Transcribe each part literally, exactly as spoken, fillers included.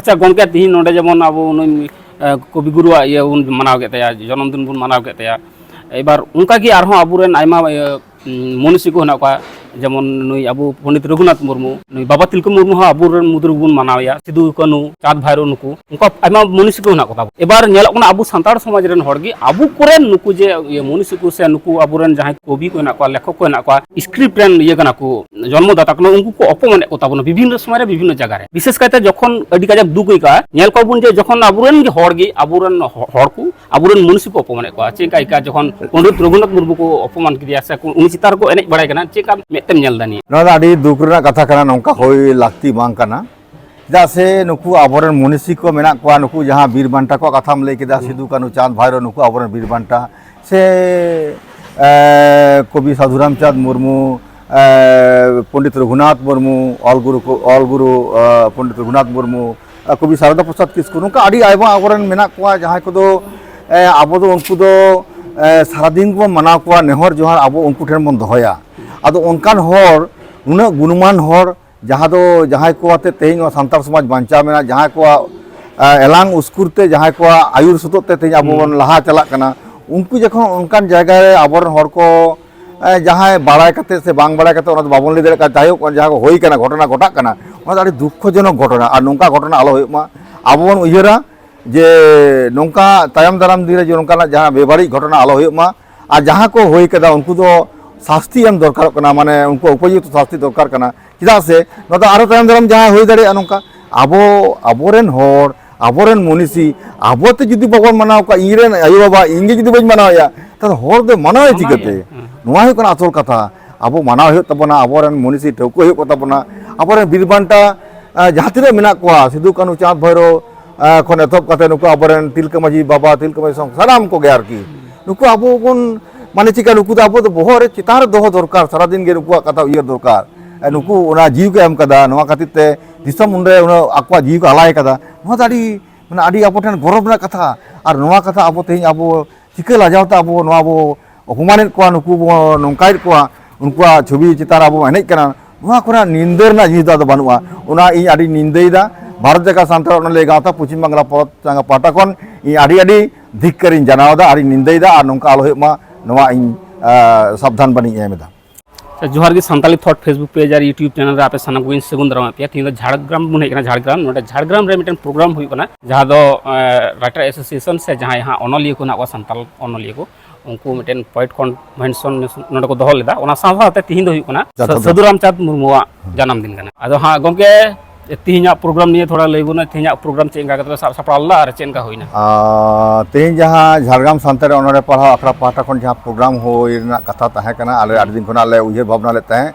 ᱟᱪᱪᱷᱟ ᱜᱚᱢᱠᱮ, ᱛᱤᱦᱤᱧ ᱱᱚᱰᱮ ᱡᱮᱢᱚᱱ ᱟᱵᱚ ᱱᱩᱭ ᱠᱚᱵᱤᱜᱩᱨᱩᱣᱟᱜ ᱤᱭᱟᱹ ᱵᱚᱱ ᱢᱟᱱᱟᱣ ᱠᱮᱫ ᱛᱟᱭᱟ, ᱡᱚᱱᱚᱢ ᱫᱤᱱ ᱵᱚᱱ ᱢᱟᱱᱟᱣ ᱠᱮᱫ ᱛᱟᱭᱟ᱾ ᱮᱵᱟᱨ ᱚᱱᱠᱟᱜᱮ ᱟᱨᱦᱚᱸ ᱟᱵᱚᱨᱮᱱ ᱟᱭᱢᱟ ᱤᱭᱟᱹ ᱢᱚᱱᱤᱥᱤ ᱠᱚ ᱦᱮᱱᱟᱜ ᱠᱚᱣᱟ, ᱡᱮᱢᱚᱱ ᱱᱩᱭ ᱟᱵᱚ ᱯᱚᱱᱰᱤᱛ ᱨᱚᱜᱷᱩᱱᱟᱛᱷ ᱢᱩᱨᱢᱩ, ᱱᱩᱭ ᱵᱟᱵᱟ ᱛᱤᱞᱠᱟᱹ ᱢᱩᱨᱢᱩ ᱦᱚᱸ ᱟᱵᱚᱨᱮᱱ ᱢᱩᱫᱽ ᱨᱮᱵᱚᱱ ᱢᱟᱱᱟᱣᱮᱭᱟ, ᱥᱤᱫᱩ ᱠᱟᱹᱱᱩ, ᱪᱟᱸᱫᱽ ᱵᱷᱟᱭᱨᱳ, ᱱᱩᱠᱩ ᱚᱱᱠᱟ ᱟᱭᱢᱟ ᱢᱚᱱᱤᱥᱤ ᱠᱚ ᱦᱮᱱᱟᱜ ᱠᱚᱛᱟ ᱵᱚᱱᱟ᱾ ᱮᱵᱟᱨ ᱧᱮᱞᱚᱜ ᱠᱟᱱᱟ ᱟᱵᱚ ᱥᱟᱱᱛᱟᱲ ᱥᱚᱢᱟᱡᱽ ᱨᱮᱱ ᱦᱚᱲ ᱜᱮ ᱟᱵᱚ ᱠᱚᱨᱮᱱ ᱱᱩᱠᱩ ᱡᱮ ᱤᱭᱟᱹ ᱢᱚᱱᱤᱥᱤ ᱠᱚ ᱥᱮ ᱱᱩᱠᱩ ᱟᱵᱚᱨᱮᱱ ᱡᱟᱦᱟᱸᱭ ᱠᱚᱵᱤ ᱠᱚ ᱦᱮᱱᱟᱜ ᱠᱚᱣᱟ, ᱞᱮᱠᱷᱚᱠ ᱠᱚ ᱦᱮᱱᱟᱜ ᱠᱚᱣᱟ, ᱥᱠᱨᱤᱯᱴ ᱨᱮᱱ ᱤᱭᱟᱹ ᱠᱟᱱᱟ ᱠᱚ, ᱡᱚᱱᱢᱚᱫᱟᱛᱟ ᱠᱟᱱᱟ, ᱩᱱᱠᱩ ᱠᱚ ᱚᱯᱚᱢᱟᱱᱮᱫ ᱠᱚ ᱛᱟᱵᱚᱱᱟ ᱵᱤᱵᱷᱤᱱᱱᱚ ᱥᱚᱢᱚᱭ ᱨᱮ ᱵᱤᱵᱷᱤᱱᱱᱚ ᱡᱟᱭᱜᱟ ᱨᱮ᱾ ᱵᱤᱥᱮᱥ ᱠᱟᱭᱛᱮ ᱡᱚᱠᱷᱚᱱ ᱟᱹᱰᱤ ᱠᱟᱡᱟᱠ ᱫᱩᱠ ᱟᱹᱭᱠᱟᱹᱜᱼᱟ, ᱧᱮᱞ ᱠᱚᱣᱟ ᱵᱚᱱ ᱡᱮ ᱡᱚᱠᱷᱚᱱ ᱟᱵᱚᱨᱮᱱ ᱜᱮ ᱦᱚᱲ ᱜᱮ ᱟᱵᱚᱨᱮᱱ ᱦᱚ-, ᱦᱚᱲ ᱠᱚ ᱟᱵᱚᱨᱮᱱ ᱢᱩᱱᱥᱤ ᱠᱚ ᱚᱯᱚᱢᱟᱱᱮᱫ ᱠᱚᱣᱟ᱾ ᱪᱮᱫ ᱞᱮᱠᱟ ᱟᱹᱭᱠᱟᱹᱜᱼᱟ ᱡᱚᱠᱷᱚᱱ ᱯᱚᱱᱰᱤᱛ ᱨᱚᱜᱷᱩᱱᱟᱛᱷ ᱢᱩᱨᱢᱩ ᱠᱚ ᱚᱯᱚᱢᱟᱱ ᱠᱮᱫᱮᱭᱟ ᱥᱮ ᱩᱱᱤ ᱪᱮᱛᱟᱱ ᱨᱮᱠᱚ ᱮᱱᱮᱡ ᱵᱟᱲᱟᱭ ᱠᱟᱱᱟ, ᱪᱮᱫ ᱞᱮᱠᱟ ᱢᱮᱫ ᱛᱮᱢ ᱧᱮᱞ ᱮᱫᱟ ᱱᱤᱭᱟᱹ? ᱱᱚᱣᱟ ᱫᱚ ᱟᱹᱰᱤ ᱫᱩᱠ ᱨᱮᱱᱟᱜ ᱠᱟᱛᱷᱟ ᱠᱟᱱᱟ, ᱱᱚᱝᱠᱟ ᱦᱩᱭ ᱞᱟᱹᱠᱛᱤ ᱵᱟᱝ ᱠᱟᱱᱟ᱾ ᱪᱮᱫᱟᱜ ᱥᱮ ᱱᱩᱠᱩ ᱟᱵᱚᱨᱮᱱ ᱢᱩᱱᱤᱥᱤ ᱠᱚ ᱢᱮᱱᱟᱜ ᱠᱚᱣᱟ, ᱱᱩᱠᱩ ᱡᱟᱦᱟᱸ ᱵᱤᱨ ᱵᱟᱱᱴᱟ ᱠᱚᱣᱟᱜ ᱠᱟᱛᱷᱟᱢ ᱞᱟᱹᱭ ᱠᱮᱫᱟ, ᱦᱩᱸ᱾ ᱥᱤᱫᱩ, ᱠᱟᱹᱱᱦᱩ, ᱪᱟᱸᱫᱽ, ᱵᱷᱟᱭᱨᱳ, ᱱᱩᱠᱩ ᱟᱵᱚᱨᱮᱱ ᱵᱤᱨ ᱵᱟᱱᱴᱟ, ᱥᱮ, ᱮ, ᱠᱚᱵᱤ ᱥᱟᱫᱷᱩ ᱨᱟᱢᱪᱟᱸᱫᱽ ᱢᱩᱨᱢᱩ, ᱮ, ᱯᱚᱱᱰᱤᱛ ᱨᱚᱜᱷᱩᱱᱟᱛᱷ ᱢᱩᱨᱢᱩ, ᱚᱞ ᱜᱩᱨᱩ ᱠᱚ, ᱚᱞ ᱜᱩᱨᱩ, ᱮ, ᱯᱚᱱᱰᱤᱛ ᱨᱚᱜᱷᱩᱱᱟᱛᱷ ᱢᱩᱨᱢᱩ, ᱮ, ᱠᱚᱵᱤ ᱥᱟᱨᱚᱫᱟ ᱯᱨᱚᱥᱟᱫᱽ ᱠᱤᱥᱠᱩ, ᱱᱚᱝᱠᱟ ᱟᱹᱰᱤ ᱟᱭᱢᱟ ᱟᱵᱚᱨᱮᱱ ᱢᱮᱱᱟᱜ ᱠᱚᱣᱟ, ᱡᱟᱦᱟᱸᱭ ᱠᱚᱫᱚ, ᱮ, ᱟᱵᱚ ᱫᱚ ᱩᱱᱠᱩ ᱫᱚ, ᱮ, ᱥᱟᱨᱟᱫᱤᱱ ᱜᱮᱵᱚᱱ ᱢᱟᱱᱟᱣ ᱠᱚᱣᱟ, ᱱᱮᱦᱚᱨ ᱡᱚᱦᱟᱨ ᱟᱵᱚ ᱩᱱᱠᱩ ᱴᱷᱮᱱ ᱵᱚᱱ ᱫᱚᱦᱚᱭᱟ᱾ ᱟᱫᱚ ᱚᱱᱠᱟᱱ ᱦᱚᱲ, ᱩᱱᱟᱹᱜ ᱜᱩᱱᱢᱟᱱ ᱦᱚᱲ, ᱡᱟᱦᱟᱸ ᱫᱚ, ᱡᱟᱦᱟᱸᱭ ᱠᱚ ᱟᱛᱮ ᱛᱮᱦᱮᱧ ᱱᱚᱣᱟ ᱥᱟᱱᱛᱟᱲ ᱥᱚᱢᱟᱡᱽ ᱵᱟᱧᱪᱟᱣ ᱢᱮᱱᱟᱜᱼᱟ, ᱡᱟᱦᱟᱸᱭ ᱠᱚᱣᱟᱜ, ᱟ, ᱮᱞᱟᱝ ᱩᱥᱠᱩᱨ ᱛᱮ, ᱡᱟᱦᱟᱸᱭ ᱠᱚᱣᱟᱜ ᱟᱹᱭᱩᱨ ᱥᱚᱛᱚᱜ ᱛᱮ ᱛᱮᱦᱮᱧ ᱟᱵᱚ ᱦᱩᱸ᱾ ᱵᱚᱱ ᱞᱟᱦᱟ ᱪᱟᱞᱟᱜ ᱠᱟᱱᱟ, ᱩᱱᱠᱩ ᱡᱚᱠᱷᱚᱱ ᱚᱱᱠᱟᱱ ᱡᱟᱭᱜᱟ ᱨᱮ ᱟᱵᱚᱨᱮᱱ ᱦᱚᱲ ᱠᱚ, ᱮ, ᱡᱟᱦᱟᱸᱭ ᱵᱟᱲᱟᱭ ᱠᱟᱛᱮ ᱥᱮ ᱵᱟᱝ ᱵᱟᱲᱟᱭ ᱠᱟᱛᱮ, ᱚᱱᱟ ᱫᱚ ᱵᱟᱵᱚᱱ ᱞᱟᱹᱭ ᱫᱟᱲᱮᱭᱟᱜ ᱠᱟᱱᱟ, ᱡᱟᱭᱦᱳᱠ, ᱡᱟᱦᱟᱸ ᱠᱚ ᱦᱩᱭ ᱠᱟᱱᱟ, ᱜᱷᱚᱴᱚᱱᱟ ᱜᱷᱚᱴᱟᱜ ᱠᱟᱱᱟ, ᱚᱱᱟ ᱫᱚ ᱟᱹᱰᱤ ᱫᱩᱠᱠᱷᱚᱡᱚᱱᱚᱠ ᱜᱷᱚᱴᱚᱱᱟ᱾ ᱟᱨ ᱱᱚᱝᱠᱟ ᱜᱷᱚᱴᱚᱱᱟ ᱟᱞᱚ ᱦᱩᱭᱩᱜ ᱢᱟ, ᱟᱵᱚ ᱵᱚᱱ ᱩᱭᱦᱟᱹᱨᱟ ᱡᱮ ᱱᱚᱝᱠᱟ ᱛᱟᱭᱚᱢ ᱫᱟᱨᱟᱢ ᱫᱤᱱ ᱨᱮ ᱡᱮ ᱱᱚᱝᱠᱟᱱᱟᱜ ᱡᱟᱦᱟᱸ ᱵᱮᱵᱟᱹᱲᱤᱡ ᱜᱷᱚᱴᱚᱱᱟ ᱟᱞᱚ ᱦᱩᱭᱩᱜ ᱢᱟ᱾ ᱟᱨ ᱡᱟᱦᱟᱸ ᱠᱚ ᱦᱩᱭ ᱠᱟᱫᱟ, ᱩᱱᱠᱩ ᱫᱚ ᱥᱟᱥᱛᱤ ᱮᱢ ᱫᱚᱨᱠᱟᱨᱚᱜ ᱠᱟᱱᱟ, ᱢᱟᱱᱮ ᱩᱱᱠᱩ ᱩᱯᱚᱡᱩᱠᱛᱚ ᱥᱟᱥᱛᱤ ᱫᱚᱨᱠᱟᱨ ᱠᱟᱱᱟ᱾ ᱪᱮᱫᱟᱜ ᱥᱮ ᱱᱚᱣᱟ ᱫᱚ ᱟᱨᱚ ᱛᱟᱭᱚᱢ ᱫᱟᱨᱟᱢ ᱡᱟᱦᱟᱸ ᱦᱩᱭ ᱫᱟᱲᱮᱭᱟᱜᱼᱟ ᱱᱚᱝᱠᱟ, ᱟᱵᱚ, ᱟᱵᱚᱨᱮᱱ ᱦᱚᱲ, ᱟᱵᱚᱨᱮᱱ ᱢᱩᱱᱤᱥᱤ, ᱟᱵᱚ ᱛᱮ ᱡᱩᱫᱤ ᱵᱟᱵᱚᱱ ᱢᱟᱱᱟᱣ ᱠᱚᱣᱟ, ᱤᱧ ᱨᱮᱱ ᱟᱭᱳᱼᱵᱟᱵᱟ, ᱤᱧ ᱜᱮ ᱡᱩᱫᱤ ᱵᱟᱹᱧ ᱢᱟᱱᱟᱣᱮᱭᱟ, ᱛᱟᱦᱚᱞᱮ ᱦᱚᱲ ᱫᱚ ᱢᱟᱱᱟᱣᱮ ᱢᱟᱱᱟᱣᱮᱭᱟ᱾ ᱪᱤᱠᱟᱹᱛᱮ? ᱦᱮᱸ᱾ ᱱᱚᱣᱟ ᱦᱩᱭᱩᱜ ᱠᱟᱱᱟ ᱟᱥᱚᱞ ᱠᱟᱛᱷᱟ᱾ ᱟᱵᱚ ᱢᱟᱱᱟᱣ ᱦᱩᱭᱩᱜ ᱛᱟᱵᱚᱱᱟ, ᱟᱵᱚᱨᱮᱱ ᱢᱩᱱᱤᱥᱤ ᱴᱷᱟᱹᱣᱠᱟᱹ ᱦᱩᱭᱩᱜ ᱛᱟᱵᱚᱱᱟ, ᱟᱵᱚᱨᱮᱱ ᱵᱤᱨ ᱵᱟᱱᱴᱟ, ᱟᱸ, ᱡᱟᱦᱟᱸ ᱛᱤᱱᱟᱹᱜ ᱢᱮᱱᱟᱜ ᱠᱚᱣᱟ, ᱥᱤᱫᱩ, ᱠᱟᱹᱱᱦᱩ, ᱪᱟᱸᱫᱽ, ᱵᱷᱟᱭᱨᱳ, ᱟᱸ, ᱠᱷᱚᱱ ᱮᱛᱚᱦᱚᱵ ᱠᱟᱛᱮ ᱱᱩᱠᱩ ᱟᱵᱚᱨᱮᱱ ᱛᱤᱞᱠᱟᱹ ᱢᱟᱹᱡᱷᱤ ᱵᱟᱵᱟ, ᱛᱤᱞᱠᱟᱹ ᱢᱟᱹᱡᱷᱤ ᱥᱚᱝ-, ᱥᱟᱱᱟᱢ ᱠᱚᱜᱮ ᱟᱨᱠᱤ᱾ ᱱᱩᱠᱩ ᱟᱵᱚ ᱵᱚᱱ, ᱢᱟᱱᱮ ᱪᱤᱠᱟ, ᱱᱩᱠᱩ ᱫᱚ ᱟᱵᱚ ᱫᱚ ᱵᱚᱦᱚᱜ ᱨᱮ ᱪᱮᱛᱟᱱ ᱨᱮ ᱫᱚᱦᱚ ᱫᱚᱨᱠᱟᱨ, ᱥᱟᱨᱟᱫᱤᱱ ᱜᱮ ᱱᱩᱠᱩᱣᱟᱜ ᱠᱟᱛᱷᱟ ᱩᱭᱦᱟᱹᱨ ᱫᱚᱨᱠᱟᱨ᱾ ᱮ, ᱱᱩᱠᱩ ᱚᱱᱟ ᱡᱤᱣᱤ ᱠᱚ ᱮᱢ ᱠᱟᱫᱟ, ᱱᱚᱣᱟ ᱠᱷᱟᱹᱛᱤᱨ ᱛᱮ ᱫᱤᱥᱚᱢ ᱩᱱᱨᱮ ᱩᱱᱟᱹᱜ ᱟᱠᱚᱣᱟᱜ ᱡᱤᱣᱤ ᱠᱚ ᱟᱞᱟᱭ ᱠᱟᱫᱟ᱾ ᱱᱚᱣᱟ ᱫᱚ ᱟᱹᱰᱤ, ᱢᱟᱱᱮ ᱟᱹᱰᱤ ᱟᱵᱚ ᱴᱷᱮᱱ ᱜᱚᱨᱚᱵᱽ ᱨᱮᱱᱟᱜ ᱠᱟᱛᱷᱟ᱾ ᱟᱨ ᱱᱚᱣᱟ ᱠᱟᱛᱷᱟ ᱟᱵᱚ ᱛᱮᱦᱮᱧ ᱟᱵᱚ ᱪᱤᱠᱟᱹ ᱞᱟᱡᱟᱣ ᱛᱮ ᱟᱵᱚ ᱱᱚᱣᱟ ᱵᱚ ᱚᱯᱚᱢᱟᱱᱮᱫ ᱠᱚᱣᱟ, ᱱᱩᱠᱩ ᱵᱚ ᱱᱚᱝᱠᱟᱭᱮᱫ ᱠᱚᱣᱟ, ᱩᱱᱠᱩᱣᱟᱜ ᱪᱷᱚᱵᱤ ᱪᱮᱛᱟᱱ ᱨᱮ ᱟᱵᱚ ᱵᱚ ᱮᱱᱮᱡ ᱠᱟᱱᱟ, ᱱᱚᱣᱟ ᱠᱚᱨᱮᱱᱟᱜ ᱱᱤᱱᱫᱟᱹ ᱨᱮᱱᱟᱜ ᱡᱤᱱᱤᱥ ᱫᱚ ᱟᱫᱚ ᱵᱟᱹᱱᱩᱜᱼᱟ᱾ ᱚᱱᱟ ᱤᱧ ᱟᱹᱰᱤ ᱱᱤᱱᱫᱟᱹᱭᱮᱫᱟ᱾ ᱵᱷᱟᱨᱚᱛ ᱡᱟᱠᱟᱛ ᱥᱟᱱᱛᱟᱲ ᱚᱱᱚᱞᱤᱭᱟᱹ ᱜᱟᱶᱛᱟ ᱯᱚᱪᱷᱤᱢ ᱵᱟᱝᱞᱟ ᱯᱚᱱᱚᱛ ᱪᱟᱸᱜᱟ ᱯᱟᱦᱴᱟ ᱠᱷᱚᱱ ᱤᱧ ᱟᱹᱰᱤ ᱟᱹᱰᱤ ᱫᱷᱤᱠ ᱠᱟᱹᱨᱤᱧ ᱡᱟᱱᱟᱣ ᱮᱫᱟ ᱟᱨ ᱤᱧ ᱱᱤᱱᱫᱟᱹᱭᱮᱫᱟ, ᱟᱨ ᱱᱚᱝᱠᱟ ᱟᱞᱚ ᱦᱩᱭᱩᱜ ᱢᱟ, ᱱᱚᱣᱟ ᱤᱧ, ᱟ, ᱥᱟᱵᱫᱷᱟᱱ ᱵᱟᱹᱱᱤᱧ ᱮᱢ ᱮᱫᱟ᱾ ᱟᱪᱪᱷᱟ, ᱡᱚᱦᱟᱨ ᱜᱮ ᱥᱟᱱᱛᱟᱞᱤ ᱛᱷᱚᱴ Facebook ᱯᱮᱡᱽ ᱟᱨ YouTube ᱪᱮᱱᱮᱞ ᱨᱮ ᱟᱯᱮ ᱥᱟᱱᱟᱢ ᱠᱚᱜᱮᱧ ᱥᱟᱹᱜᱩᱱ ᱫᱟᱨᱟᱢᱮᱫ ᱯᱮᱭᱟ᱾ ᱛᱮᱦᱮᱧ ᱫᱚ ᱡᱷᱟᱲᱜᱨᱟᱢ ᱵᱚᱱ ᱦᱮᱡ ᱠᱟᱱᱟ, ᱡᱷᱟᱲᱜᱨᱟᱢ᱾ ᱱᱚᱰᱮ ᱡᱷᱟᱲᱜᱨᱟᱢ ᱨᱮ ᱢᱤᱫᱴᱮᱱ ᱯᱨᱳᱜᱨᱟᱢ ᱦᱩᱭᱩᱜ ᱠᱟᱱᱟ, ᱡᱟᱦᱟᱸ ᱫᱚ, ᱮ, ᱨᱟᱭᱴᱟᱨ ᱮᱥᱳᱥᱤᱭᱮᱥᱚᱱ ᱥᱮ ᱡᱟᱦᱟᱸᱭ ᱦᱟᱸᱜ ᱚᱱᱚᱞᱤᱭᱟᱹ ᱠᱚ ᱦᱮᱱᱟᱜ ᱠᱚᱣᱟ, ᱥᱟᱱᱛᱟᱞ ᱚᱱᱚᱞᱤᱭᱟᱹ ᱠᱚ, ᱩᱱᱠᱩ ᱢᱤᱫᱴᱮᱱ ᱯᱚᱭᱮᱴ ᱠᱚᱱᱵᱷᱮᱱᱥᱚᱱ ᱱᱚᱰᱮ ᱠᱚ ᱫᱚᱦᱚ ᱞᱮᱫᱟ᱾ ᱚᱱᱟ ᱥᱟᱶ ᱥᱟᱶᱛᱮ ᱛᱤᱦᱤᱧ ᱫᱚ ᱦᱩᱭᱩᱜ ᱠᱟᱱᱟ ᱡᱟᱛᱨᱟ ᱫᱚ᱾ ᱥᱟᱹᱫᱷᱩ ᱨᱟᱢᱪᱟᱸᱫᱽ ᱢᱩᱨᱢᱩᱣᱟᱜ ᱦᱮᱸ᱾ ᱡᱟᱱᱟᱢ ᱫᱤᱱ ᱠᱟᱱᱟ᱾ ᱟᱫᱚ ᱦᱟᱸᱜ ᱜᱚᱢᱠᱮ, ᱛᱤᱦᱤᱧᱟᱜ ᱯᱨᱳᱜᱨᱟᱢ ᱱᱤᱭᱮ ᱛᱷᱚᱲᱟ ᱞᱟᱹᱭ ᱵᱚᱱᱟ, ᱛᱤᱦᱤᱧᱟᱜ ᱯᱨᱳᱜᱨᱟᱢ ᱪᱮᱫ ᱞᱮᱠᱟ ᱠᱟᱛᱮ ᱯᱮ ᱥᱟᱵ ᱥᱟᱯᱲᱟᱣ ᱞᱮᱫᱟ ᱟᱨ ᱪᱮᱫ ᱞᱮᱠᱟ ᱦᱩᱭᱱᱟ? ᱟᱨ ᱛᱮᱦᱮᱧ ᱡᱟᱦᱟᱸ ᱡᱷᱟᱲᱜᱨᱟᱢ ᱥᱟᱱᱛᱟᱲᱤ ᱚᱱᱚᱲᱦᱮ ᱯᱟᱲᱦᱟᱣ ᱟᱠᱷᱲᱟ ᱯᱟᱦᱴᱟ ᱠᱷᱚᱱ ᱡᱟᱦᱟᱸ ᱯᱨᱳᱜᱨᱟᱢ ᱦᱩᱭ ᱨᱮᱱᱟᱜ ᱠᱟᱛᱷᱟ ᱛᱟᱦᱮᱸ ᱠᱟᱱᱟ, ᱟᱞᱮ ᱟᱹᱰᱤ ᱫᱤᱱ ᱠᱷᱚᱱᱟᱜ ᱞᱮ ᱩᱭᱦᱟᱹᱨ ᱵᱷᱟᱵᱽᱱᱟ ᱞᱮᱫ ᱛᱟᱦᱮᱸᱫ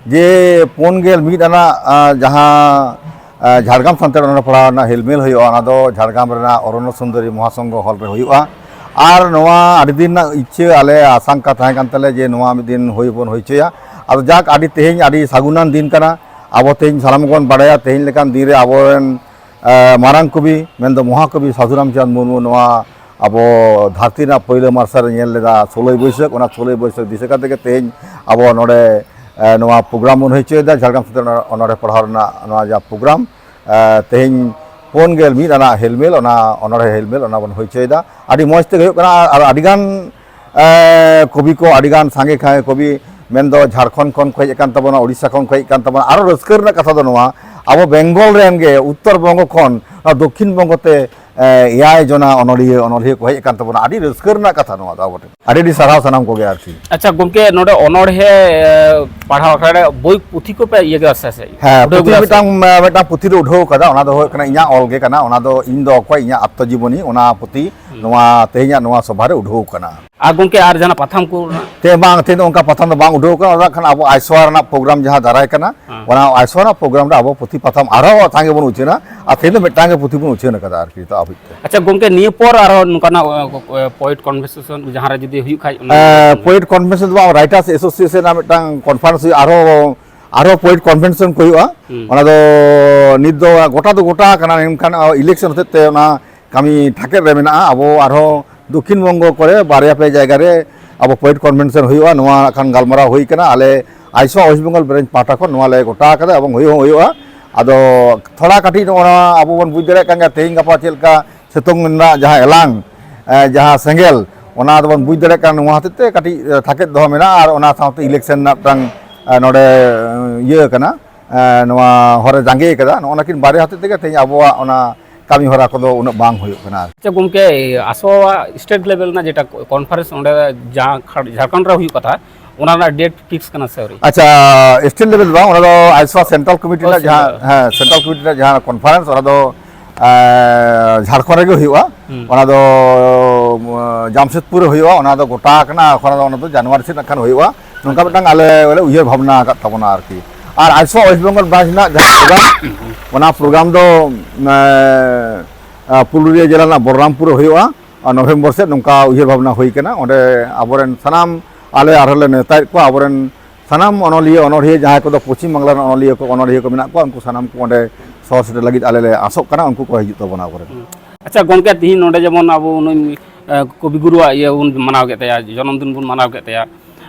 ᱡᱮ ᱯᱩᱱ ᱜᱮᱞ ᱢᱤᱫ ᱟᱱᱟᱜ, ᱟᱸ, ᱡᱟᱦᱟᱸ, ᱟᱸ, ᱡᱷᱟᱲᱜᱨᱟᱢ ᱥᱟᱱᱛᱟᱲᱤ ᱚᱱᱚᱲᱦᱮ ᱯᱟᱲᱦᱟᱣ ᱨᱮᱱᱟᱜ ᱦᱮᱞᱢᱮᱞ ᱦᱩᱭᱩᱜᱼᱟ, ᱚᱱᱟ ᱫᱚ ᱡᱷᱟᱲᱜᱨᱟᱢ ᱨᱮᱱᱟᱜ ᱚᱨᱚᱱᱚ ᱥᱩᱱᱫᱚᱨᱤ ᱢᱚᱦᱟᱥᱚᱝᱜᱷᱚ ᱦᱚᱞ ᱨᱮ ᱦᱩᱭᱩᱜᱼᱟ᱾ ᱟᱨ ᱱᱚᱣᱟ ᱟᱹᱰᱤ ᱫᱤᱱ ᱨᱮᱱᱟᱜ ᱤᱪᱪᱷᱟᱹ, ᱟᱞᱮ ᱟᱥᱟᱝᱠᱟ ᱛᱟᱦᱮᱸ ᱠᱟᱱ ᱛᱟᱞᱮᱭᱟ ᱡᱮ ᱱᱚᱣᱟ ᱢᱤᱫ ᱫᱤᱱ ᱦᱩᱭ ᱵᱚᱱ ᱦᱩᱭ ᱦᱚᱪᱚᱭᱟ᱾ ᱟᱫᱚ ᱡᱟᱠ, ᱟᱹᱰᱤ ᱛᱮᱦᱮᱧ ᱟᱹᱰᱤ ᱥᱟᱹᱜᱩᱱᱟᱱ ᱫᱤᱱ ᱠᱟᱱᱟ᱾ ᱟᱵᱚ ᱛᱮᱦᱮᱧ ᱥᱟᱱᱟᱢ ᱵᱚᱱ ᱵᱟᱲᱟᱭᱟ, ᱛᱮᱦᱮᱧ ᱞᱮᱠᱟᱱ ᱫᱤᱱ ᱨᱮ ᱟᱵᱚᱨᱮᱱ ᱮ, ᱢᱟᱨᱟᱝ ᱠᱚᱵᱤ, ᱢᱮᱱᱫᱚ ᱢᱚᱦᱟᱠᱚᱵᱤ ᱥᱟᱹᱫᱷᱩ ᱨᱟᱢᱪᱟᱸᱫᱽ ᱢᱩᱨᱢᱩ ᱱᱚᱣᱟ ᱟᱵᱚ ᱫᱷᱟᱹᱨᱛᱤ ᱨᱮᱱᱟᱜ ᱯᱳᱭᱞᱳ ᱢᱟᱨᱥᱟᱞ ᱮ ᱧᱮᱞ ᱞᱮᱫᱟ ᱥᱳᱞᱳᱭ ᱵᱟᱹᱭᱥᱟᱹᱠᱷ᱾ ᱚᱱᱟ ᱥᱳᱞᱳᱭ ᱵᱟᱹᱭᱥᱟᱹᱠᱷ ᱫᱤᱥᱟᱹ ᱠᱟᱛᱮ ᱜᱮ ᱛᱮᱦᱮᱧ ᱟᱵᱚ ᱱᱚᱰᱮ, ᱮ, ᱱᱚᱣᱟ ᱯᱨᱳᱜᱨᱟᱢ ᱵᱚᱱ ᱦᱩᱭ ᱦᱚᱪᱚᱭᱮᱫᱟ, ᱡᱷᱟᱲᱜᱨᱟᱢ ᱥᱟᱱᱛᱟᱲᱤ ᱚᱱᱚᱲᱦᱮ ᱯᱟᱲᱦᱟᱣ ᱨᱮᱱᱟᱜ ᱱᱚᱣᱟ ᱡᱟᱦᱟᱸ ᱯᱨᱳᱜᱨᱟᱢ, ᱮ, ᱛᱮᱦᱮᱧ ᱯᱩᱱ ᱜᱮᱞ ᱢᱤᱫ ᱟᱱᱟᱜ ᱦᱮᱞᱢᱮᱞ, ᱚᱱᱟ ᱚᱱᱚᱲᱦᱮ ᱦᱮᱞᱢᱮᱞ, ᱚᱱᱟ ᱵᱚᱱ ᱦᱩᱭ ᱦᱚᱪᱚᱭᱮᱫᱟ᱾ ᱟᱹᱰᱤ ᱢᱚᱡᱽ ᱛᱮᱜᱮ ᱦᱩᱭᱩᱜ ᱠᱟᱱᱟ᱾ ᱟᱨ ᱟᱹᱰᱤᱜᱟᱱ ᱮ, ᱠᱚᱵᱤ ᱠᱚ, ᱟᱹᱰᱤᱜᱟᱱ ᱥᱟᱸᱜᱮ ᱠᱷᱟᱸᱜᱮ ᱠᱚᱵᱤ, ᱢᱮᱱᱫᱚ ᱡᱷᱟᱲᱠᱷᱚᱸᱰ ᱠᱷᱚᱱ ᱠᱚ ᱦᱮᱡ ᱟᱠᱟᱱ ᱛᱟᱵᱚᱱᱟ, ᱳᱰᱤᱥᱟ ᱠᱷᱚᱱ ᱠᱚ ᱦᱮᱡ ᱟᱠᱟᱱ ᱛᱟᱵᱚᱱᱟ᱾ ᱟᱨᱚ ᱨᱟᱹᱥᱠᱟᱹ ᱨᱮᱱᱟᱜ ᱠᱟᱛᱷᱟ ᱫᱚ ᱱᱚᱣᱟ, ᱟᱵᱚ ᱵᱮᱝᱜᱚᱞ ᱨᱮᱱ ᱜᱮ ᱩᱛᱛᱚᱨ ᱵᱚᱝᱜᱚ ᱠᱷᱚᱱ ᱱᱚᱣᱟ ᱫᱚᱠᱠᱷᱤᱱ ᱵᱚᱝᱜᱚ ᱛᱮ, ᱮ, ᱮᱭᱟᱭ ᱡᱚᱱᱟ ᱚᱱᱚᱞᱤᱭᱟᱹ, ᱚᱱᱚᱞᱤᱭᱟᱹ ᱠᱚ ᱦᱮᱡ ᱟᱠᱟᱱ ᱛᱟᱵᱚᱱᱟ᱾ ᱟᱹᱰᱤ ᱨᱟᱹᱥᱠᱟᱹ ᱨᱮᱱᱟᱜ ᱠᱟᱛᱷᱟ ᱱᱚᱣᱟ ᱫᱚ ᱟᱵᱚ ᱴᱷᱮᱱ᱾ ᱟᱹᱰᱤ ᱟᱹᱰᱤ ᱥᱟᱨᱦᱟᱣ ᱥᱟᱱᱟᱢ ᱠᱚᱜᱮ ᱟᱨᱠᱤ᱾ ᱟᱪᱪᱷᱟ ᱜᱚᱢᱠᱮ, ᱱᱚᱰᱮ ᱚᱱᱚᱬᱦᱮ, ᱮ, ᱯᱟᱲᱦᱟᱣ ᱟᱠᱷᱲᱟ ᱨᱮ ᱵᱳᱭ ᱯᱩᱛᱷᱤ ᱠᱚᱯᱮ ᱤᱭᱟᱹ ᱠᱮᱫᱟ ᱥᱮ ᱪᱮᱫ? ᱦᱮᱸ, ᱩᱰᱷᱟᱹᱣ ᱯᱩᱛᱷᱤ ᱠᱮᱫᱟ ᱥᱮ? ᱢᱤᱫᱴᱟᱝ, ᱮ, ᱢᱤᱫᱴᱟᱝ ᱯᱩᱛᱷᱤ ᱞᱮ ᱩᱰᱷᱟᱹᱣ ᱟᱠᱟᱫᱟ᱾ ᱚᱱᱟ ᱫᱚ ᱦᱩᱭᱩᱜ ᱠᱟᱱᱟ ᱤᱧᱟᱹᱜ ᱚᱞ ᱜᱮ ᱠᱟᱱᱟ᱾ ᱚᱱᱟ ᱫᱚ ᱤᱧ ᱫᱚ ᱚᱠᱚᱭ, ᱤᱧᱟᱹᱜ ᱟᱛᱛᱚ ᱡᱤᱵᱚᱱᱤ, ᱚᱱᱟ ᱯᱩᱛᱷᱤ ᱦᱩᱸ᱾ ᱱᱚᱣᱟ ᱛᱮᱦᱮᱧᱟᱜ ᱱᱚᱣᱟ ᱥᱚᱵᱷᱟ ᱨᱮ ᱩᱰᱷᱟᱹᱣ ᱟᱠᱟᱱᱟ᱾ ᱟᱨ ᱜᱚᱢᱠᱮ, ᱟᱨ ᱡᱟᱦᱟᱱᱟᱜ ᱯᱟᱛᱷᱟᱢ ᱠᱚ? ᱛᱮ ᱵᱟᱝ, ᱛᱮᱦᱮᱧ ᱫᱚ ᱚᱱᱠᱟ ᱯᱟᱛᱷᱟᱢ ᱫᱚ ᱵᱟᱝ ᱩᱰᱷᱟᱹᱣ ᱟᱠᱟᱱᱟ᱾ ᱚᱱᱟ ᱠᱷᱟᱱ ᱟᱵᱚ ᱟᱭᱥᱳᱣᱟ ᱨᱮᱱᱟᱜ ᱯᱨᱳᱜᱨᱟᱢ ᱡᱟᱦᱟᱸ ᱫᱟᱨᱟᱭ ᱠᱟᱱᱟ, ᱦᱮᱸ᱾ ᱚᱱᱟ ᱟᱭᱥᱳᱣᱟ ᱨᱮᱱᱟᱜ ᱯᱨᱳᱜᱨᱟᱢ ᱨᱮ ᱟᱵᱚ ᱯᱩᱛᱷᱤ ᱯᱟᱛᱷᱟᱢ ᱟᱨᱦᱚᱸ ᱥᱟᱸᱜᱮ ᱵᱚᱱ ᱩᱪᱷᱟᱹᱱᱟ᱾ ᱟᱨ ᱛᱮᱦᱮᱧ ᱫᱚ ᱢᱤᱫᱴᱟᱝ ᱜᱮ ᱯᱩᱛᱷᱤ ᱵᱚᱱ ᱩᱪᱷᱟᱹᱱ ᱟᱠᱟᱫᱟ ᱟᱨᱠᱤ, ᱱᱤᱛᱚᱜ ᱦᱟᱹᱵᱤᱡ ᱛᱮ᱾ ᱟᱪᱪᱷᱟ ᱜᱚᱢᱠᱮ, ᱱᱤᱭᱟᱹ ᱯᱚᱨ ᱟᱨᱦᱚᱸ ᱱᱚᱝᱠᱟᱱᱟᱜ, ᱮ, ᱯᱚᱭᱮᱴ ᱠᱚᱱᱵᱷᱟᱨᱥᱮᱥᱚᱱ ᱡᱟᱦᱟᱸ ᱨᱮ ᱡᱩᱫᱤ ᱦᱩᱭᱩᱜ ᱠᱷᱟᱡ, ᱚᱱᱟ ᱮ, ᱯᱚᱭᱮᱴ ᱠᱚᱱᱵᱷᱮᱱᱥᱚᱱ ᱫᱚ ᱵᱟᱝ, ᱨᱟᱭᱴᱟᱨᱥ ᱮᱥᱳᱥᱤᱭᱮᱥᱚᱱ ᱨᱮᱱᱟᱜ ᱢᱤᱫᱴᱟᱝ ᱠᱚᱱᱯᱷᱟᱨᱮᱱᱥ ᱦᱩᱭᱩᱜᱼᱟ, ᱟᱨᱦᱚᱸ, ᱟᱨᱦᱚᱸ ᱯᱚᱭᱮᱴ ᱠᱚᱱᱵᱷᱮᱱᱥᱚᱱ ᱠᱚ ᱦᱩᱭᱩᱜᱼᱟ᱾ ᱦᱩᱸ᱾ ᱚᱱᱟ ᱫᱚ ᱱᱤᱛ ᱫᱚ ᱜᱚᱴᱟ ᱫᱚ ᱜᱚᱴᱟ ᱟᱠᱟᱱᱟ, ᱢᱮᱱᱠᱷᱟᱱ, ᱟ, ᱤᱞᱮᱠᱥᱚᱱ ᱦᱚᱛᱮᱡ ᱛᱮ ᱚᱱᱟ ᱠᱟᱹᱢᱤ ᱴᱷᱟᱠᱮᱫ ᱨᱮ ᱢᱮᱱᱟᱜᱼᱟ᱾ ᱟᱵᱚ ᱟᱨᱦᱚᱸ ᱫᱚᱠᱠᱷᱤᱱ ᱵᱚᱝᱜᱚ ᱠᱚᱨᱮ ᱵᱟᱨᱭᱟ ᱯᱮ ᱡᱟᱭᱜᱟ ᱨᱮ ᱟᱵᱚ ᱯᱚᱭᱮᱴ ᱠᱚᱱᱵᱷᱮᱱᱥᱚᱱ ᱦᱩᱭᱩᱜᱼᱟ᱾ ᱱᱚᱣᱟ ᱠᱷᱟᱱ ᱜᱟᱞᱢᱟᱨᱟᱣ ᱦᱩᱭ ᱠᱟᱱᱟ, ᱟᱞᱮ ᱟᱭᱥᱳᱣᱟ ᱳᱭᱮᱥᱴ ᱵᱮᱝᱜᱚᱞ ᱵᱨᱟᱧᱪ ᱯᱟᱦᱴᱟ ᱠᱷᱚᱱ ᱱᱚᱣᱟ ᱞᱮ ᱜᱚᱴᱟ ᱟᱠᱟᱫᱟ ᱮᱵᱚᱝ ᱦᱩᱭ ᱦᱚᱸ ᱦᱩᱭᱩᱜᱼᱟ᱾ ᱟᱫᱚ ᱛᱷᱚᱲᱟ ᱠᱟᱹᱴᱤᱡ ᱱᱚᱜᱼᱚ ᱱᱚᱣᱟ ᱟᱵᱚ ᱵᱚᱱ ᱵᱩᱡᱽ ᱫᱟᱲᱮᱭᱟᱜ ᱠᱟᱱ ᱜᱮᱭᱟ, ᱛᱮᱦᱮᱧ ᱜᱟᱯᱟ ᱪᱮᱫ ᱞᱮᱠᱟ ᱥᱤᱛᱩᱝ ᱨᱮᱱᱟᱜ ᱡᱟᱦᱟᱸ ᱮᱞᱟᱝ, ᱮ, ᱡᱟᱦᱟᱸ ᱥᱮᱸᱜᱮᱞ, ᱚᱱᱟ ᱫᱚᱵᱚᱱ ᱵᱩᱡᱽ ᱫᱟᱲᱮᱭᱟᱜ ᱠᱟᱱᱟ᱾ ᱱᱚᱣᱟ ᱦᱚᱛᱮᱡ ᱛᱮ ᱠᱟᱹᱴᱤᱡ, ᱮ, ᱛᱷᱟᱠᱮᱫ ᱫᱚᱦᱚ ᱢᱮᱱᱟᱜᱼᱟ᱾ ᱟᱨ ᱚᱱᱟ ᱥᱟᱶᱛᱮ election ᱨᱮᱱᱟᱜ ᱢᱤᱫᱴᱟᱝ, ᱮ, ᱱᱚᱰᱮ, ᱮ, ᱤᱭᱟᱹ ᱠᱟᱱᱟ, ᱮ, ᱱᱚᱣᱟ ᱦᱚᱨᱮ ᱡᱟᱸᱜᱮ ᱠᱟᱫᱟ᱾ ᱱᱚᱜᱼᱚ ᱱᱟᱠᱤᱱ ᱵᱟᱨᱭᱟ ᱦᱚᱛᱮᱡ ᱛᱮᱜᱮ ᱛᱮᱦᱮᱧ ᱟᱵᱚᱣᱟᱜ ᱚᱱᱟ ᱠᱟᱹᱢᱤ ᱦᱚᱨᱟ ᱠᱚᱫᱚ ᱩᱱᱟᱹᱜ ᱵᱟᱝ ᱦᱩᱭᱩᱜ ᱠᱟᱱᱟ᱾ ᱟᱪᱪᱷᱟ ᱜᱚᱢᱠᱮ, ᱟᱥᱚᱣᱟ state level ᱨᱮᱱᱟᱜ ᱡᱮᱴᱟ conference ᱚᱸᱰᱮ ᱡᱟᱦᱟᱸ ᱠᱷᱟᱲ-, ᱡᱷᱟᱲᱠᱷᱚᱸᱰ ᱨᱮ ᱦᱩᱭᱩᱜ ᱠᱟᱛᱷᱟ, ᱚᱱᱟ ᱨᱮᱱᱟᱜ date fix ᱠᱟᱱᱟ ᱥᱮ ᱟᱹᱣᱨᱤ? ᱟᱪᱪᱷᱟ, state level ᱫᱚ ᱵᱟᱝ, ᱚᱱᱟ ᱫᱚ ᱟᱭᱥᱣᱟ central committee ᱚ, ᱨᱮᱱᱟᱜ ᱡᱟᱦᱟᱸ, central᱾ ᱦᱮᱸ, central committee ᱨᱮᱱᱟᱜ ᱡᱟᱦᱟᱸ conference, ᱚᱱᱟ ᱫᱚ, ᱮᱸ, ᱡᱷᱟᱲᱠᱷᱚᱸᱰ ᱨᱮᱜᱮ ᱦᱩᱭᱩᱜᱼᱟ᱾ ᱦᱩᱸ᱾ ᱚᱱᱟ ᱫᱚ, ᱩᱸ, ᱡᱟᱢᱥᱮᱫᱽᱯᱩᱨ ᱨᱮ ᱦᱩᱭᱩᱜᱼᱟ᱾ ᱚᱱᱟ ᱫᱚ ᱜᱚᱴᱟ ᱟᱠᱟᱱᱟ, ᱚᱱᱟ ᱫᱚ, ᱚᱱᱟ ᱫᱚ ᱡᱟᱱᱩᱣᱟᱨᱤ ᱥᱮᱫ ᱱᱟᱜ ᱠᱷᱟᱱ ᱦᱩᱭᱩᱜᱼᱟ᱾ ᱱᱚᱝᱠᱟ ᱢᱤᱫᱴᱟᱝ ᱟᱞᱮ ᱞᱮ ᱩᱭᱦᱟᱹᱨ ᱵᱷᱟᱵᱽᱱᱟ ᱟᱠᱟᱫ ᱛᱟᱵᱚᱱᱟ ᱟᱨᱠᱤ᱾ ᱟᱨ ᱟᱭᱥᱣᱟ West Bengal branch ᱨᱮᱱᱟᱜ ᱡᱟᱦᱟᱸ program, ᱚᱱᱟ program ᱫᱚ, ᱮᱸ, ᱟᱸ, ᱯᱩᱨᱩᱞᱤᱭᱟᱹ ᱡᱮᱞᱟ ᱨᱮᱱᱟᱜ ᱵᱚᱞᱨᱟᱢᱯᱩᱨ ᱨᱮ ᱦᱩᱭᱩᱜᱼᱟ᱾ ᱟᱨ ᱱᱚᱵᱷᱮᱢᱵᱚᱨ ᱥᱮᱫ ᱱᱚᱝᱠᱟ ᱩᱭᱦᱟᱹᱨ ᱵᱷᱟᱵᱽᱱᱟ ᱦᱩᱭ ᱠᱟᱱᱟ᱾ ᱚᱸᱰᱮ ᱟᱵᱚᱨᱮᱱ ᱥᱟᱱᱟᱢ, ᱟᱞᱮ ᱟᱨᱦᱚᱸ ᱞᱮ ᱱᱮᱣᱛᱟᱭᱮᱫ ᱠᱚᱣᱟ, ᱟᱵᱚᱨᱮᱱ ᱥᱟᱱᱟᱢ ᱚᱱᱚᱞᱤᱭᱟᱹ, ᱚᱱᱚᱲᱦᱤᱭᱟᱹ, ᱡᱟᱦᱟᱸᱭ ᱠᱚᱫᱚ ᱯᱚᱪᱷᱤᱢ ᱵᱟᱝᱞᱟ ᱨᱮᱱ ᱚᱱᱚᱞᱤᱭᱟᱹ ᱠᱚ, ᱚᱱᱚᱲᱦᱤᱭᱟᱹ ᱠᱚ ᱢᱮᱱᱟᱜ ᱠᱚᱣᱟ, ᱩᱱᱠᱩ ᱥᱟᱱᱟᱢ ᱠᱚ ᱚᱸᱰᱮ ᱥᱚᱦᱚᱨ ᱥᱮᱴᱮᱨ ᱞᱟᱹᱜᱤᱫ ᱟᱞᱮ ᱞᱮ ᱟᱥᱚᱜ ᱠᱟᱱᱟ, ᱩᱱᱠᱩ ᱠᱚ ᱦᱤᱡᱩᱜ ᱛᱟᱵᱚᱱᱟ ᱟᱵᱚᱨᱮᱱ᱾ ᱦᱩᱸ᱾ ᱟᱪᱪᱷᱟ ᱜᱚᱢᱠᱮ, ᱛᱤᱦᱤᱧ ᱱᱚᱰᱮ ᱡᱮᱢᱚᱱ ᱟᱵᱚ ᱱᱩᱭ, ᱮ, ᱠᱚᱵᱤᱜᱩᱨᱩᱣᱟᱜ ᱤᱭᱟᱹ ᱵᱚᱱ ᱢᱟᱱᱟᱣ ᱠᱮᱫ ᱛᱟᱭᱟ, ᱡᱚᱱᱚᱢ ᱫᱤᱱ ᱵᱚᱱ ᱢᱟᱱᱟᱣ ᱠᱮᱫ ᱛᱟᱭᱟ,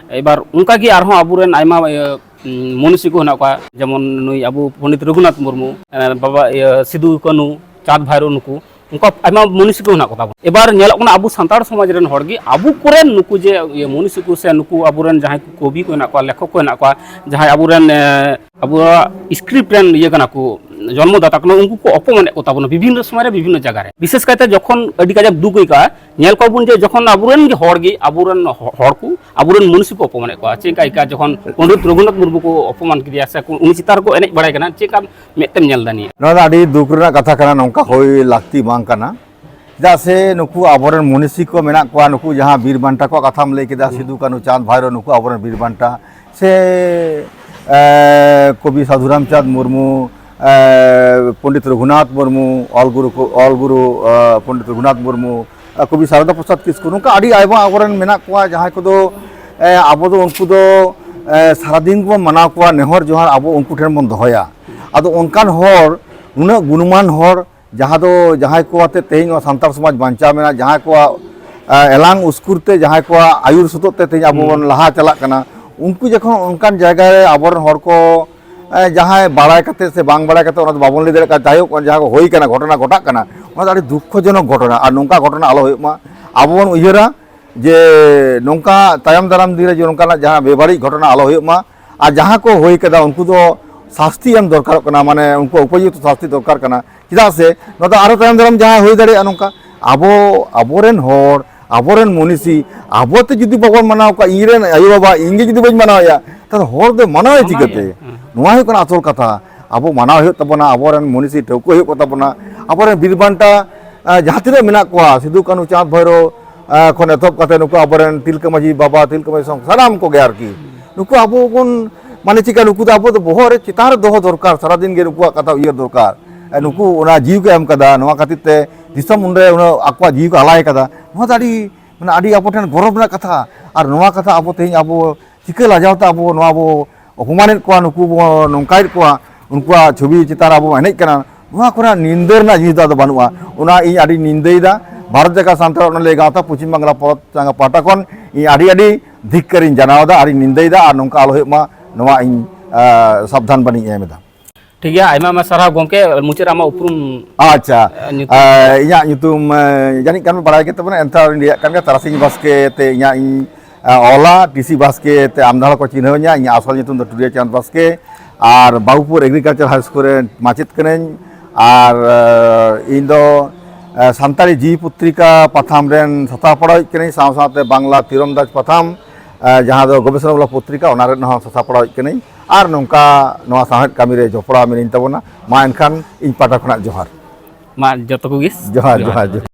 ᱮᱵᱟᱨ ᱚᱱᱠᱟ ᱜᱮ ᱟᱨᱦᱚᱸ ᱟᱵᱚᱨᱮᱱ ᱟᱭᱢᱟ, ᱤᱭᱟᱹ, ᱩᱸ, ᱢᱚᱱᱤᱥᱤ ᱠᱚ ᱦᱮᱱᱟᱜ ᱠᱚᱣᱟ, ᱡᱮᱢᱚᱱ ᱱᱩᱭ ᱟᱵᱚ ᱯᱚᱱᱰᱤᱛ ᱨᱚᱜᱷᱩᱱᱟᱛᱷ ᱢᱩᱨᱢᱩ, ᱮ, ᱵᱟᱵᱟ, ᱤᱭᱟᱹ, ᱥᱤᱫᱩ ᱠᱟᱹᱱᱦᱩ, ᱪᱟᱸᱫᱽ ᱵᱷᱟᱭᱨᱳ, ᱱᱩᱠᱩ ᱚᱱᱠᱟ ᱟᱭᱢᱟ ᱢᱚᱱᱤᱥᱤ ᱠᱚ ᱦᱮᱱᱟᱜ ᱠᱚ ᱛᱟᱵᱚᱱᱟ᱾ ᱮᱵᱟᱨ ᱧᱮᱞᱚᱜ ᱠᱟᱱᱟ ᱟᱵᱚ ᱥᱟᱱᱛᱟᱲ ᱥᱚᱢᱟᱡᱽ ᱨᱮᱱ ᱦᱚᱲ ᱜᱮ ᱟᱵᱚ ᱠᱚᱨᱮᱱ ᱱᱩᱠᱩ ᱡᱮ, ᱤᱭᱟᱹ, ᱢᱚᱱᱤᱥᱤ ᱠᱚ ᱥᱮ ᱱᱩᱠᱩ ᱟᱵᱚᱨᱮᱱ ᱡᱟᱦᱟᱸᱭ ᱠᱚ ᱠᱚᱵᱤ ᱠᱚ ᱦᱮᱱᱟᱜ ᱠᱚᱣᱟ, ᱞᱮᱠᱷᱚᱠ ᱠᱚ ᱦᱮᱱᱟᱜ ᱠᱚᱣᱟ, ᱡᱟᱦᱟᱸᱭ ᱟᱵᱚᱨᱮᱱ, ᱮ, ᱟᱵᱚᱣᱟᱜ script ᱨᱮᱱ ᱤᱭᱟᱹ ᱠᱟᱱᱟ ᱠᱚ, ᱡᱚᱱᱢᱚᱫᱟᱛᱟ ᱠᱟᱱᱟ, ᱩᱱᱠᱩ ᱠᱚ ᱚᱯᱚᱢᱟᱱᱮᱫ ᱠᱚ ᱛᱟᱵᱚᱱᱟ ᱵᱤᱵᱷᱤᱱᱱᱚ ᱥᱚᱢᱚᱭ ᱨᱮ ᱵᱤᱵᱷᱤᱱᱱᱚ ᱡᱟᱭᱜᱟ ᱨᱮ᱾ ᱵᱤᱥᱮᱥ ᱠᱟᱭᱛᱮ ᱡᱚᱠᱷᱚᱱ ᱟᱹᱰᱤ ᱠᱟᱡᱟᱠ ᱫᱩᱠ ᱟᱹᱭᱠᱟᱹᱜᱼᱟ, ᱧᱮᱞ ᱠᱚᱣᱟ ᱵᱚᱱ ᱡᱮ ᱡᱚᱠᱷᱚᱱ ᱟᱵᱚᱨᱮᱱ ᱜᱮ ᱦᱚᱲ ᱜᱮ, ᱟᱵᱚᱨᱮᱱ ᱦᱚ-, ᱦᱚᱲ ᱠᱚ ᱟᱵᱚᱨᱮᱱ ᱢᱚᱱᱤᱥᱤ ᱠᱚ ᱚᱯᱚᱢᱟᱱᱮᱫ ᱠᱚᱣᱟ᱾ ᱪᱮᱫ ᱞᱮᱠᱟ ᱟᱹᱭᱠᱟᱹᱜᱼᱟ ᱡᱚᱠᱷᱚᱱ ᱯᱚᱱᱰᱤᱛ ᱨᱚᱜᱷᱩᱱᱟᱛᱷ ᱢᱩᱨᱢᱩ ᱠᱚ ᱚᱯᱚᱢᱟᱱ ᱠᱮᱫᱮᱭᱟ ᱥᱮ ᱩᱱᱤ ᱪᱮᱛᱟᱱ ᱨᱮᱠᱚ ᱮᱱᱮᱡ ᱵᱟᱲᱟᱭ ᱠᱟᱱᱟ, ᱪᱮᱫ ᱞᱮᱠᱟ ᱢᱮᱫ ᱛᱮᱢ ᱧᱮᱞ ᱮᱫᱟ ᱱᱤᱭᱟᱹ? ᱱᱚᱣᱟ ᱫᱚ ᱟᱹᱰᱤ ᱫᱩᱠ ᱨᱮᱱᱟᱜ ᱠᱟᱛᱷᱟ ᱠᱟᱱᱟ, ᱱᱚᱝᱠᱟ ᱦᱩᱭ ᱞᱟᱹᱠᱛᱤ ᱵᱟᱝ ᱠᱟᱱᱟ᱾ ᱪᱮᱫᱟᱜ ᱥᱮ ᱱᱩᱠᱩ ᱟᱵᱚᱨᱮᱱ ᱢᱚᱱᱤᱥᱤ ᱠᱚ ᱢᱮᱱᱟᱜ ᱠᱚᱣᱟ, ᱱᱩᱠᱩ ᱡᱟᱦᱟᱸ ᱵᱤᱨ ᱵᱟᱱᱴᱟ ᱠᱚᱣᱟᱜ ᱠᱟᱛᱷᱟᱢ ᱞᱟᱹᱭ ᱠᱮᱫᱟ, ᱦᱩᱸ᱾ ᱥᱤᱫᱩ, ᱠᱟᱹᱱᱦᱩ, ᱪᱟᱸᱫᱽ, ᱵᱷᱟᱭᱨᱳ, ᱱᱩᱠᱩ ᱟᱵᱚᱨᱮᱱ ᱵᱤᱨ ᱵᱟᱱᱴᱟ, ᱥᱮ, ᱮ, ᱠᱚᱵᱤ ᱥᱟᱫᱷᱩ ᱨᱟᱢᱪᱟᱸᱫᱽ ᱢᱩᱨᱢᱩ, ᱮ, ᱯᱚᱱᱰᱤᱛ ᱨᱚᱜᱷᱩᱱᱟᱛᱷ ᱢᱩᱨᱢᱩ, ᱚᱞ ᱜᱩᱨᱩ ᱠᱚ, ᱚᱞ ᱜᱩᱨᱩ, ᱮ, ᱯᱚᱱᱰᱤᱛ ᱨᱚᱜᱷᱩᱱᱟᱛᱷ ᱢᱩᱨᱢᱩ, ᱮ, ᱠᱚᱵᱤ ᱥᱟᱨᱚᱫᱟ ᱯᱨᱚᱥᱟᱫᱽ ᱠᱤᱥᱠᱩ, ᱱᱚᱝᱠᱟ ᱟᱹᱰᱤ ᱟᱭᱢᱟ ᱟᱵᱚᱨᱮᱱ ᱢᱮᱱᱟᱜ ᱠᱚᱣᱟ, ᱡᱟᱦᱟᱸᱭ ᱠᱚᱫᱚ, ᱮ, ᱟᱵᱚ ᱫᱚ ᱩᱱᱠᱩ ᱫᱚ, ᱮ, ᱥᱟᱨᱟᱫᱤᱱ ᱜᱮᱵᱚᱱ ᱢᱟᱱᱟᱣ ᱠᱚᱣᱟ, ᱱᱮᱦᱚᱨ ᱡᱚᱦᱟᱨ ᱟᱵᱚ ᱩᱱᱠᱩ ᱴᱷᱮᱱ ᱵᱚᱱ ᱫᱚᱦᱚᱭᱟ᱾ ᱟᱫᱚ ᱚᱱᱠᱟᱱ ᱦᱚᱲ, ᱩᱱᱟᱹᱜ ᱜᱩᱱᱢᱟᱱ ᱦᱚᱲ, ᱡᱟᱦᱟᱸ ᱫᱚ, ᱡᱟᱦᱟᱸᱭ ᱠᱚ ᱟᱛᱮ ᱛᱮᱦᱮᱧ ᱱᱚᱣᱟ ᱥᱟᱱᱛᱟᱲ ᱥᱚᱢᱟᱡᱽ ᱵᱟᱧᱪᱟᱣ ᱢᱮᱱᱟᱜᱼᱟ, ᱡᱟᱦᱟᱸᱭ ᱠᱚᱣᱟᱜ, ᱮ, ᱮᱞᱟᱝ ᱩᱥᱠᱩᱨ ᱛᱮ, ᱡᱟᱦᱟᱸᱭ ᱠᱚᱣᱟᱜ ᱟᱹᱭᱩᱨ ᱥᱩᱛᱩᱜ ᱛᱮ ᱛᱮᱦᱮᱧ ᱟᱵᱚ ᱦᱩᱸ᱾ ᱵᱚᱱ ᱞᱟᱦᱟ ᱪᱟᱞᱟᱜ ᱠᱟᱱᱟ, ᱩᱱᱠᱩ ᱡᱚᱠᱷᱚᱱ ᱚᱱᱠᱟᱱ ᱡᱟᱭᱜᱟ ᱨᱮ ᱟᱵᱚᱨᱮᱱ ᱦᱚᱲ ᱠᱚ, ᱮ, ᱮ, ᱡᱟᱦᱟᱸᱭ ᱵᱟᱲᱟᱭ ᱠᱟᱛᱮ ᱥᱮ ᱵᱟᱝ ᱵᱟᱲᱟᱭ ᱠᱟᱛᱮ, ᱚᱱᱟ ᱫᱚ ᱵᱟᱵᱚᱱ ᱞᱟᱹᱭ ᱫᱟᱲᱮᱭᱟᱜ ᱠᱟᱱᱟ, ᱡᱟᱭᱦᱳᱠ, ᱚᱱᱟ ᱡᱟᱦᱟᱸ ᱠᱚ ᱦᱩᱭ ᱠᱟᱱᱟ, ᱜᱷᱚᱴᱚᱱᱟ ᱜᱷᱚᱴᱟᱜ ᱠᱟᱱᱟ, ᱚᱱᱟ ᱫᱚ ᱟᱹᱰᱤ ᱫᱩᱠᱠᱷᱚᱡᱚᱱᱚᱠ ᱜᱷᱚᱴᱚᱱᱟ᱾ ᱟᱨ ᱱᱚᱝᱠᱟ ᱜᱷᱚᱴᱚᱱᱟ ᱟᱞᱚ ᱦᱩᱭᱩᱜ ᱢᱟ᱾ ᱟᱵᱚ ᱵᱚᱱ ᱩᱭᱦᱟᱹᱨᱟ ᱡᱮ ᱱᱚᱝᱠᱟ ᱛᱟᱭᱚᱢ ᱫᱟᱨᱟᱢ ᱫᱤᱱ ᱨᱮ ᱡᱮ ᱱᱚᱝᱠᱟᱱᱟᱜ ᱡᱟᱦᱟᱸ ᱵᱮᱵᱟᱹᱲᱤᱡ ᱜᱷᱚᱴᱚᱱᱟ ᱟᱞᱚ ᱦᱩᱭᱩᱜ ᱢᱟ, ᱟᱨ ᱡᱟᱦᱟᱸ ᱠᱚ ᱦᱩᱭ ᱠᱟᱫᱟ, ᱩᱱᱠᱩ ᱫᱚ ᱥᱟᱥᱛᱤ ᱮᱢ ᱫᱚᱨᱠᱟᱨᱚᱜ ᱠᱟᱱᱟ, ᱢᱟᱱᱮ, ᱩᱱᱠᱩ ᱩᱯᱚᱡᱩᱠᱛᱚ ᱥᱟᱥᱛᱤ ᱫᱚᱨᱠᱟᱨ ᱠᱟᱱᱟ᱾ ᱪᱮᱫᱟᱜ ᱥᱮ ᱱᱚᱣᱟ ᱫᱚ ᱟᱨᱚ ᱛᱟᱭᱚᱢ ᱫᱟᱨᱟᱢ ᱡᱟᱦᱟᱸ ᱦᱩᱭ ᱫᱟᱲᱮᱭᱟᱜᱼᱟ ᱱᱚᱝᱠᱟ᱾ ᱟᱵᱚ, ᱟᱵᱚᱨᱮᱱ ᱦᱚᱲ, ᱟᱵᱚᱨᱮᱱ ᱢᱩᱱᱤᱥᱤ, ᱟᱵᱚ ᱛᱮ ᱡᱩᱫᱤ ᱵᱟᱵᱚᱱ ᱢᱟᱱᱟᱣ ᱠᱚᱣᱟ, ᱤᱧ ᱨᱮᱱ ᱟᱭᱳᱼᱵᱟᱵᱟ, ᱤᱧ ᱜᱮ ᱡᱩᱫᱤ ᱵᱟᱹᱧ ᱢᱟᱱᱟᱣᱮᱭᱟ, ᱛᱟᱦᱞᱮ ᱦᱚᱲ ᱫᱚ ᱢᱟᱱᱟᱣᱮ ᱪᱤᱠᱟᱹᱛᱮ? ᱦᱮᱸ᱾ ᱱᱚᱣᱟ ᱦᱩᱭᱩᱜ ᱠᱟᱱᱟ ᱟᱥᱚᱞ ᱠᱟᱛᱷᱟ᱾ ᱟᱵᱚ ᱢᱟᱱᱟᱣ ᱦᱩᱭᱩᱜ ᱛᱟᱵᱚᱱᱟ, ᱟᱵᱚᱨᱮᱱ ᱢᱩᱱᱤᱥᱤ ᱴᱷᱟᱹᱣᱠᱟᱹ ᱦᱩᱭᱩᱜ ᱛᱟᱵᱚᱱᱟ, ᱟᱵᱚᱨᱮᱱ ᱵᱤᱨ ᱵᱟᱱᱴᱟ, ᱟᱸ, ᱡᱟᱦᱟᱸ ᱛᱤᱱᱟᱹᱜ ᱢᱮᱱᱟᱜ ᱠᱚᱣᱟ, ᱥᱤᱫᱩ, ᱠᱟᱹᱱᱦᱩ, ᱪᱟᱸᱫᱽ, ᱵᱷᱟᱭᱨᱳ, ᱟᱸ, ᱠᱷᱚᱱ ᱮᱛᱚᱦᱚᱵ ᱠᱟᱛᱮ ᱱᱩᱠᱩ ᱟᱵᱚᱨᱮᱱ ᱛᱤᱞᱠᱟᱹ ᱢᱟᱹᱡᱷᱤ ᱵᱟᱵᱟ, ᱛᱤᱞᱠᱟᱹ ᱢᱟᱹᱡᱷᱤ ᱥᱚᱝ-, ᱥᱟᱱᱟᱢ ᱠᱚᱜᱮ ᱟᱨᱠᱤ᱾ ᱱᱩᱠᱩ ᱟᱵᱚ ᱵᱚᱱ, ᱢᱟᱱᱮ, ᱪᱤᱠᱟ, ᱱᱩᱠᱩ ᱫᱚ ᱟᱵᱚ ᱫᱚ ᱵᱚᱦᱚᱜ ᱨᱮ ᱪᱮᱛᱟᱱ ᱨᱮ ᱫᱚᱦᱚ ᱫᱚᱨᱠᱟᱨ, ᱥᱟᱨᱟᱫᱤᱱ ᱜᱮ ᱱᱩᱠᱩᱣᱟᱜ ᱠᱟᱛᱷᱟ ᱩᱭᱦᱟᱹᱨ ᱫᱚᱨᱠᱟᱨ᱾ ᱮ, ᱱᱩᱠᱩ ᱚᱱᱟ ᱡᱤᱣᱤ ᱠᱚ ᱮᱢ ᱠᱟᱫᱟ, ᱱᱚᱣᱟ ᱠᱷᱟᱹᱛᱤᱨ ᱛᱮ ᱫᱤᱥᱚᱢ ᱩᱱᱨᱮ ᱩᱱᱟᱹᱜ ᱟᱠᱚᱣᱟᱜ ᱡᱤᱣᱤ ᱠᱚ ᱟᱞᱟᱭ ᱠᱟᱫᱟ᱾ ᱱᱚᱣᱟ ᱫᱚ ᱟᱹᱰᱤ, ᱢᱟᱱᱮ, ᱟᱹᱰᱤ ᱟᱵᱚ ᱴᱷᱮᱱ ᱜᱚᱨᱚᱵᱽ ᱨᱮᱱᱟᱜ ᱠᱟᱛᱷᱟ᱾ ᱟᱨ ᱱᱚᱣᱟ ᱠᱟᱛᱷᱟ ᱟᱵᱚ ᱛᱮᱦᱮᱧ ᱟᱵᱚ ᱪᱤᱠᱟᱹ ᱞᱟᱡᱟᱣ ᱛᱮ ᱟᱵᱚ ᱱᱚᱣᱟ ᱵᱚ ᱚᱯᱚᱢᱟᱱᱮᱫ ᱠᱚᱣᱟ, ᱱᱩᱠᱩ ᱵᱚ ᱱᱚᱝᱠᱟᱭᱮᱫ ᱠᱚᱣᱟ, ᱩᱱᱠᱩᱣᱟᱜ ᱪᱷᱚᱵᱤ ᱪᱮᱛᱟᱱ ᱨᱮ ᱟᱵᱚ ᱵᱚ ᱮᱱᱮᱡ ᱠᱟᱱᱟ, ᱱᱚᱣᱟ ᱠᱚᱨᱮᱱᱟᱜ ᱱᱤᱱᱫᱟᱹ ᱨᱮᱱᱟᱜ ᱡᱤᱱᱤᱥ ᱫᱚ ᱟᱫᱚ ᱵᱟᱹᱱᱩᱜᱼᱟ᱾ ᱚᱱᱟ ᱤᱧ ᱟᱹᱰᱤ ᱱᱤᱱᱫᱟᱹᱭᱮᱫᱟ᱾ ᱵᱷᱟᱨᱚᱛ ᱡᱟᱠᱟᱛ ᱥᱟᱱᱛᱟᱲ ᱚᱱᱚᱞᱤᱭᱟᱹ ᱜᱟᱶᱛᱟ ᱯᱚᱪᱷᱤᱢ ᱵᱟᱝᱞᱟ ᱯᱚᱱᱚᱛ ᱪᱟᱸᱜᱟ ᱯᱟᱦᱴᱟ ᱠᱷᱚᱱ ᱤᱧ ᱟᱹᱰᱤ ᱟᱹᱰᱤ ᱫᱷᱤᱠᱠᱟᱹᱨᱤᱧ ᱡᱟᱱᱟᱣ ᱮᱫᱟ ᱟᱨᱤᱧ ᱱᱤᱱᱫᱟᱹᱭᱮᱫᱟ, ᱟᱨ ᱱᱚᱝᱠᱟ ᱟᱞᱚ ᱦᱩᱭᱩᱜ ᱢᱟ, ᱱᱚᱣᱟ ᱤᱧ, ᱟ, ᱥᱟᱵᱫᱷᱟᱱ ᱵᱟᱹᱱᱤᱧ ᱮᱢ ᱮᱫᱟ᱾ ᱴᱷᱤᱠ ᱜᱮᱭᱟ, ᱟᱭᱢᱟ ᱟᱭᱢᱟ ᱥᱟᱨᱦᱟᱣ ᱜᱚᱢᱠᱮ᱾ ᱢᱩᱪᱟᱹᱫ ᱨᱮ ᱟᱢᱟᱜ ᱩᱯᱨᱩᱢ, ᱟᱪᱪᱷᱟ, ᱟ, ᱧᱩᱛᱩᱢ᱾ ᱟ, ᱤᱧᱟᱹᱜ ᱧᱩᱛᱩᱢ, ᱟ, ᱡᱟᱹᱱᱤᱡ ᱠᱷᱟᱱ ᱯᱮ ᱵᱟᱲᱟᱭ ᱜᱮ ᱛᱟᱵᱚᱱᱟ, ᱮᱱᱛᱮ ᱨᱮᱦᱚᱸ ᱞᱤᱧ ᱞᱟᱹᱭᱟᱜ ᱠᱟᱱ ᱜᱮᱭᱟ, ᱛᱟᱨᱟᱥᱤᱧ ᱵᱟᱥᱠᱮ ᱛᱮ ᱤᱧᱟᱹᱜ ᱤᱧ, ᱟ, ᱚᱞᱟ, ᱴᱤ ᱥᱤ ᱵᱟᱥᱠᱮ ᱛᱮ ᱟᱢᱫᱟ ᱦᱚᱲ ᱠᱚ ᱪᱤᱱᱦᱟᱹᱣ ᱤᱧᱟ᱾ ᱤᱧᱟᱹᱜ ᱟᱥᱚᱞ ᱧᱩᱛᱩᱢ ᱫᱚ ᱴᱩᱰᱤᱭᱟᱹ ᱪᱟᱸᱫᱽ ᱵᱟᱥᱠᱮ᱾ ᱟᱨ ᱵᱟᱵᱩᱯᱩᱨ Agriculture High School ᱨᱮ ᱢᱟᱪᱮᱫ ᱠᱟᱹᱱᱟᱹᱧ᱾ ᱟᱨ, ᱟ, ᱤᱧ ᱫᱚ, ᱟ, ᱥᱟᱱᱛᱟᱲᱤ ᱡᱤᱣᱤ ᱯᱚᱛᱨᱤᱠᱟ ᱯᱟᱛᱷᱟᱢ ᱨᱮᱱ ᱥᱟᱛᱟᱣ ᱯᱟᱲᱟᱣᱤᱡ ᱠᱟᱹᱱᱟᱹᱧ, ᱥᱟᱶ ᱥᱟᱶᱛᱮ ᱵᱟᱝᱞᱟ ᱛᱤᱨᱚᱱᱫᱟᱡᱽ ᱯᱟᱛᱷᱟᱢ, ᱟ, ᱡᱟᱦᱟᱸ ᱫᱚ ᱜᱚᱵᱮᱥᱚᱱᱟ ᱢᱩᱞᱚᱠ ᱯᱚᱛᱨᱤᱠᱟ, ᱚᱱᱟ ᱨᱮᱱ ᱦᱚᱸ ᱥᱟᱥᱟᱯᱲᱟᱣᱤᱡ ᱠᱟᱹᱱᱟᱹᱧ᱾ ᱟᱨ ᱱᱚᱝᱠᱟ ᱱᱚᱣᱟ ᱥᱟᱶᱦᱮᱫ ᱠᱟᱹᱢᱤ ᱨᱮ ᱡᱚᱯᱲᱟᱣ ᱢᱤᱱᱟᱹᱧ ᱛᱟᱵᱚᱱᱟ᱾ ᱢᱟ ᱮᱱᱠᱷᱟᱱ ᱤᱧ ᱯᱟᱦᱴᱟ ᱠᱷᱚᱱᱟᱜ ᱡᱚᱦᱟᱨ᱾ ᱢᱟ ᱡᱚᱛᱚ ᱠᱚᱜᱮ ᱡᱚᱦᱟᱨ, ᱡᱚᱦᱟᱨ᱾ ᱡᱚᱦᱟᱨ, ᱡᱚᱦᱟᱨ᱾